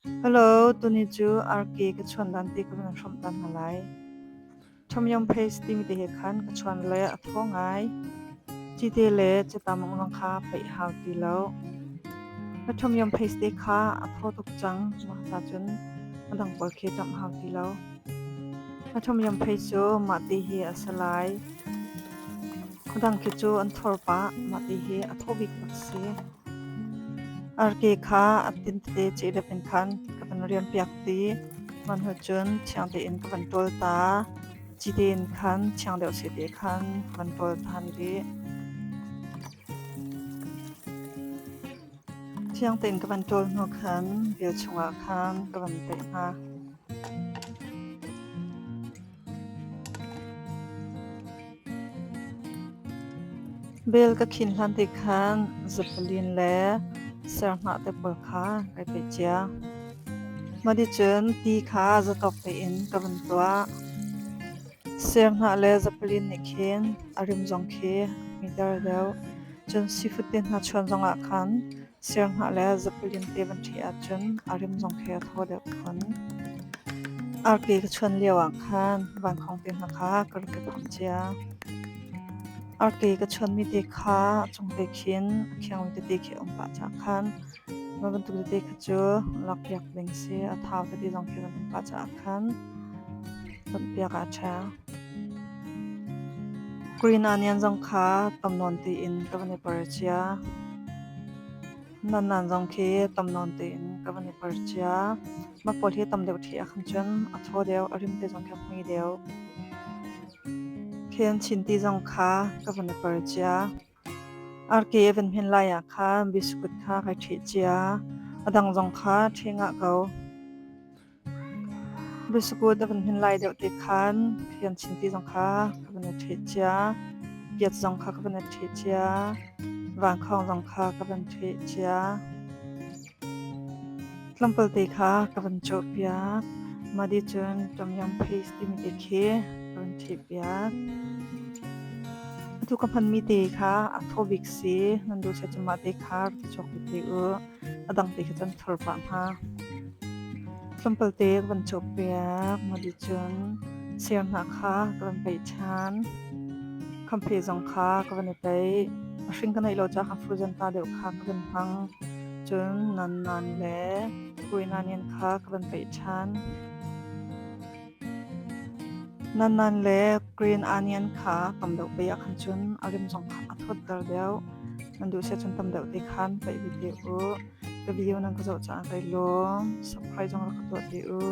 Hello, tuni cu arke ka chuan dan te ka van hrawmh ta hna lai. Tom Yum Paste timi te he khan ka chuan le a thaw ngai. Cite le cetamong zong kha peih hau ti lo. Na Tom Yum Paste te kha a thaw tuk cang. Mah ca cun a dang pawl khi ṭamh hau ti lo. Na Tom Yum Paste cu mah ti hi a si lai. A dang khi cu an thor pah. Mah ti hi a thaw bik bak si. Arke kha a tin tete cehdep in khan ka van riampiak ti. Mah hnu cun thiang tein ka van ṭawl ta. Cite in khan thiang deuh seh te khan ka van ṭawl ṭhan rih. Thiang tein ka van ṭawl hnu khan bel chungah khan ka van paih hna. Bel ka khin hlan te khan zapalin le serhnah te pawl kha kai peih cia. Mah ticun ti kha zatawk tein ka van tuah. Serhnah le zapalin nih khin a rim zong khi a hmiter deuh. Cun seafood te hna chuan zongah khan Sianghnah le zapulin te van ṭhi ahcun a rim zong khi a thaw deuh khun. Arpi ka chuan lio ah khan vankhawng te hna kha ka rak i phomh cia. Arpi ka chuanmi te kha a cung te khin a khiangmi tete khi a um pah caah khan mah bantuk tete kha cu lakpiak ding si. A thau tete zong khi van um pah caah khan tonhpiak ah a ṭha. Green onion zong kha tam nawn tein ka van i per cia. Nan zong khi tam nawn tein ka van i per cia. Mah pawl hi tam deuh ṭhi ah khan cun a thaw deuh, a rim te zong khi a hmui deuh. Khen chinti zong kha ka van i per cia. Arke a van hmin lai ah khan biskut kha kai ṭheh cia. A dang zong kha ṭhe ngah ko. Biskut a van hmin lai deuh te khan fian chinti zong kha ka van i ṭheh cia. Piat zong kha ka van i ṭheh cia. Vangkhawng zong kha ka van ṭheh cia. Tlawmpal te kha ka van cawhpiak. Mah dih cun tom yum paste timi te khi ka van ṭhehpiak. Atu ka hmanmi te kha a thaw bik si. Nan duh seh cun mah te kha rak i cawk te u. A dang te khi cun thur pah hna. Tlawmpal te ka van cawhpiak. Mah dih cun ser hna kha ka van peih ṭhan. Khamphe zong kha ka van i peih. A hring ka neih lo caah khan frozen ta deuh kha ka van hmang. Cun nan le kuinanian kha ka van peih ṭhan. Nan le green onion kha tam deuh peih ah khan cun a rim zong kha a thawtter deuh. Nan duh si ahcun tam deuh te khan peih ve te u. Ka video nan ka zoh caah kai lawm. Subscribe zong rak ka tuah te u.